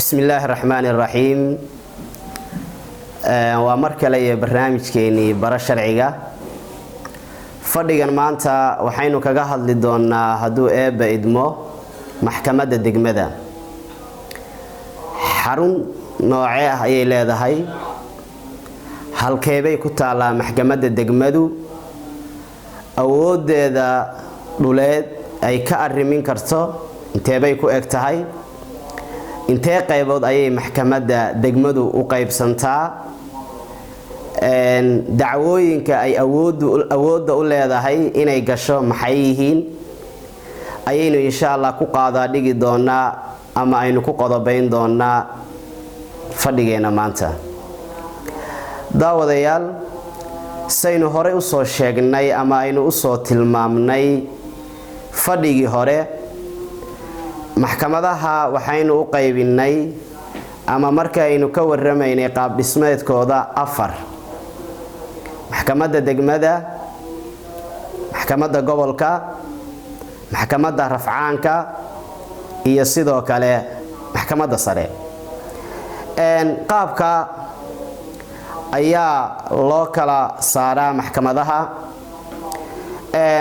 Bismi illaahi raxmaani raxiim. Waa mar kale iyo barnaamijkeenii Baro Sharciga. Fadhigan maanta waxaynu kaga hadli doonaa, hadduu Eebba idmo, maxkamadda degmada. Xarun noocee ah ayay leedahay? Halkeebay ku taallaa maxkamadda degmadu? Awooddeeda dhuleed ay ka arrimin karto inteebay ku eg tahay? Intee qaybood ayay maxkamadda degmadu u qaybsantaa? Dacwooyinka ay awoodda u leedahay inay gasho maxay yihiin? Ayaynu insha Allah ku qaadaa dhigi doonaa ama aynu ku qodobayn doonaa fadhigeena maanta. Daawadayaal, saynu horey usoo sheegnay ama aynu usoo tilmaamnay fadhigii hore, maxkamadaha waxaynu u qaybinay ama markaaynu ka waramaynay qaab dhismeedkooda afar: maxkamadda degmada, maxkamadda gobolka, maxkamadda rafcaanka iyo sidoo kale maxkamadda sare. Qaabka ayaa loo kala saaraa maxkamadaha.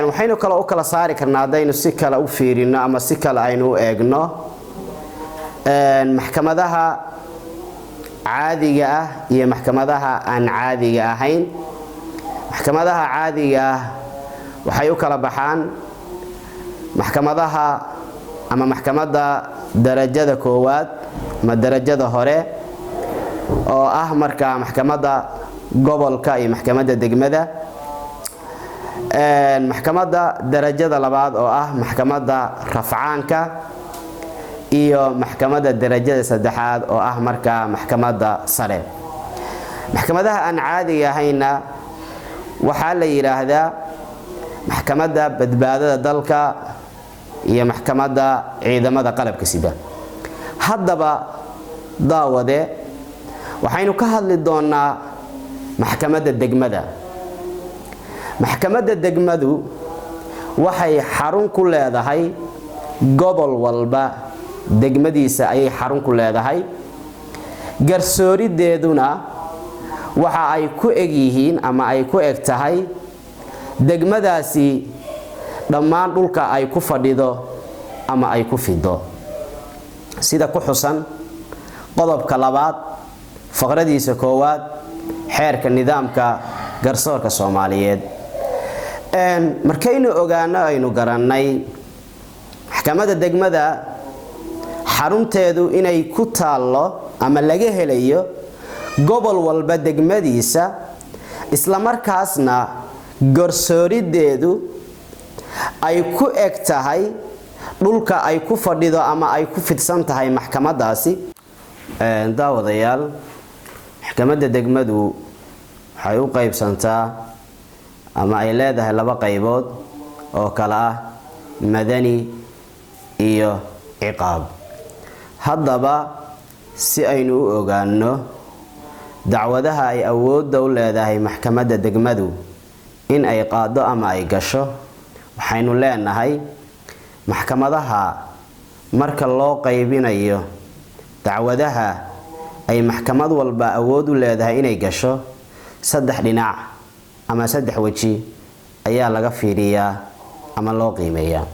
Waxaynu kaloo u kala saari karnaa, haddaynu si kale u fiirino ama si kale aynu u eegno, maxkamadaha caadiga ah iyo maxkamadaha aan caadiga ahayn. Maxkamadaha caadiga ah waxay u kala baxaan maxkamadaha ama maxkamadda darajada koowaad ama darajada hore, oo ah markaa maxkamadda gobolka iyo maxkamadda degmada, maxkamadda darajada labaad oo ah maxkamadda rafcaanka, iyo maxkamadda darajada saddexaad oo ah markaa maxkamadda sare. Maxkamadaha aan caadiga ahayna waxaa la yidhaahdaa maxkamadda badbaadada dalka iyo maxkamadda ciidamada qalabka sida. Haddaba daawade, waxaynu ka hadli doonaa maxkamadda degmada. Maxkamadda degmadu waxay xarun ku leedahay gobol walba degmadiisa ayay xarun ku leedahay. Garsoorideeduna waxa ay ku eg yihiin ama ay ku eg tahay degmadaasi dhammaan dhulka ay ku fadhido ama ay ku fido, sida ku xusan qodobka labaad faqradiisa koowaad Xeerka Nidaamka Garsoorka Soomaaliyeed. Markaynu ogaano, aynu garannay maxkamadda degmada xarunteedu inay ku taallo ama laga helayo gobol walba degmadiisa, islamarkaasna garsoorideedu ay ku eg tahay dhulka ay ku fadhido ama ay ku fidsan tahay maxkamadaasi. Daawadayaal, maxkamadda degmadu waxay u qaybsantaa ama ay leedahay laba qaybood oo kale ah madani iyo ciqaab. Haddaba, si aynu u ogaano dacwadaha ay awoodda u leedahay maxkamadda degmadu in ay qaado ama ay gasho, waxaynu leenahay maxkamadaha marka loo qaybinayo dacwadaha ay maxkamad walba awood u leedahay inay gasho, saddex dhinac ama saddex weji ayaa laga fiiriyaa ama loo qiimeeyaa.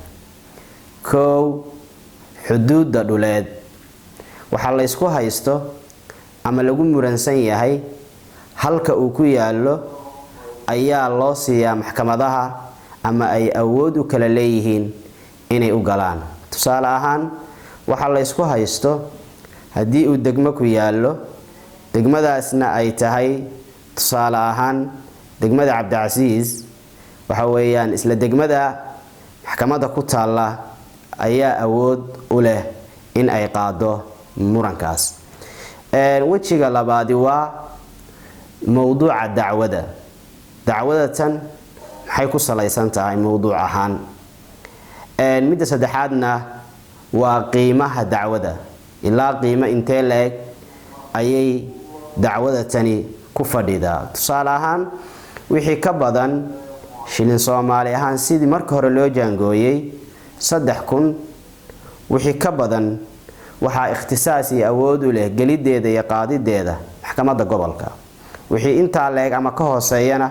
Kow, xuduudda dhuleed. Waxaa la ysku haysto ama lagu muransan yahay halka uu ku yaallo ayaa loo siiyaa maxkamadaha ama ay awood u kala leeyihiin inay u galaan. Tusaale ahaan, waxaa la ysku haysto haddii uu degmo ku yaallo, degmadaasna ay tahay tusaale ahaan degmada Cabdicasiis, waxa weeyaan isla degmada maxkamadda ku taalla ayaa awood u leh in ay qaado murankaas. Wejiga labaadi waa mowduuca dacwada. Dacwada tan maxay ku salaysan tahay mowduuc ahaan? Midda saddexaadna waa qiimaha dacwada. Ilaa qiimo intee la-eg ayay dacwada tani ku fadhidaa? Tusaale ahaan, wixii ka badan shilin Soomaali ahaan sidii marka hore loo jaangooyey 3000, wixii ka badan Waxaa ikhtisaas iyo awood u leh gelideeda iyo qaadideeda maxkamadda gobolka. Wixii intaa la-eg ama ka hooseeyana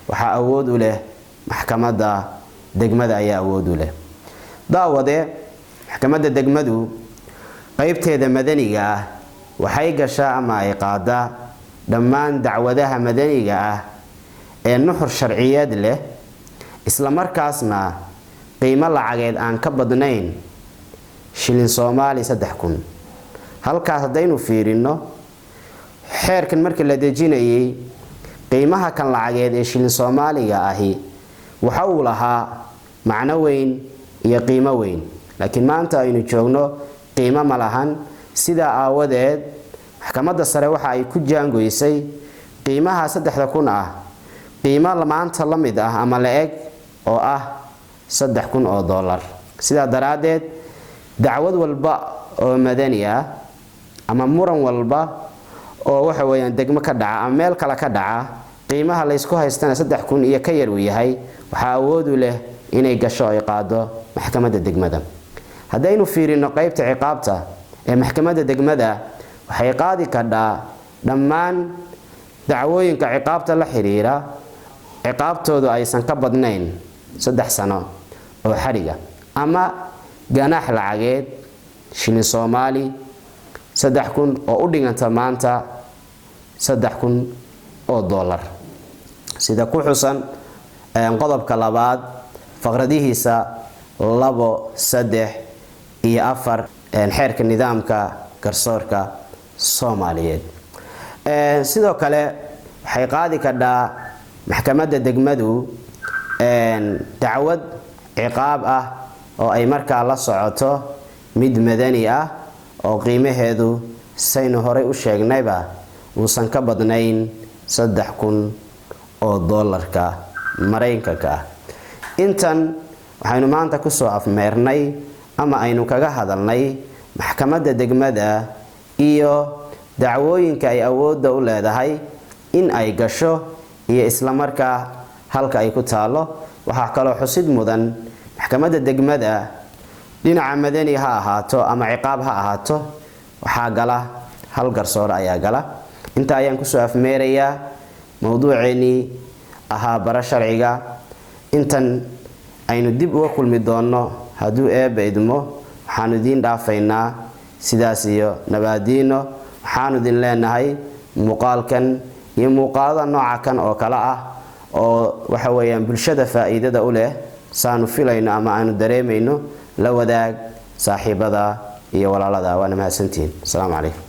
waxaa awood u leh maxkamadda degmada ayaa awood u leh. Daawade, maxkamadda degmadu qeybteeda madaniga ah waxay gashaa ama ay qaadaa dhammaan dacwadaha madaniga ah ee nuxur sharciyeed leh, isla markaasna qiimo lacageed aan ka badnayn shilin Soomaali 3000. Halkaas haddaynu fiirino xeerkan markii la dejinayay, qiimaha kan lacageed ee shilin Soomaaliga ahi waxa uu lahaa macno weyn iyo qiimo weyn, laakiin maanta aynu joogno qiimo ma lahan. Sidaa aawadeed maxkamadda sare waxa ay ku jaangoysay qiimaha 3000 ah qiimo maanta la mid ah ama la-eg oo ah 3000 oo dollar. Sidaa daraaddeed dacwad walba oo madani ah ama muran walba oo waxa weeyaan degmo ka dhaca ama meel kale ka dhaca, qiimaha laysku haystana 3000 iyo ka yar uu yahay, waxaa awood u leh inay gasho ay qaado maxkamadda degmada. Haddaynu fiirino qeybta ciqaabta ee maxkamadda degmada, waxay qaadi kadhaa dhammaan dacwooyinka ciqaabta la xiriira ciqaabtoodu aysan ka badnayn 3 sano oo xadhiga ama ganaax lacageed shilin Soomaali 3000 oo u dhiganta maanta 3000 oo dollar, sida ku xusan qodobka 2aad faqradihiisa 2, 3 iyo 4 xeerka nidaamka garsoorka Soomaaliyeed. Sidoo kale waxay qaadi kadhaa maxkamadda degmadu dacwad ciqaab ah oo ay markaa la socoto mid madani ah oo qiimaheedu saynu horay u sheegnayba uusan ka badnayn 3000 oo dollarka Maraykanka ah. Intan waxaynu maanta kusoo afmeernay ama aynu kaga hadalnay maxkamadda degmada iyo dacwooyinka ay awoodda u leedahay in ay gasho iyo isla markaa halka ay ku taalo. Waxaa kaloo xusid mudan maxkamadda degmada dhinaca madani ha ahaato ama ciqaab ha ahaato waxaa gala hal garsoor ayaa gala. Inta ayaan kusoo afmeerayaa mowduuceennii ahaa bara sharciga. Intan aynu dib uga kulmi doonno hadduu Eebba idmo, waxaanu idiin dhaafaynaa sidaas iyo nabaadiino. Waxaanu idin leenahay muuqaalkan iyo muuqaalada nooca kan oo kale ah oo waxa weeyaan bulshada faa'iidada u leh saanu filayno ama aanu dareemayno la wadaag saaxiibada iyo walaalada. Waana mahadsantihiin. Asalaamu calaykum.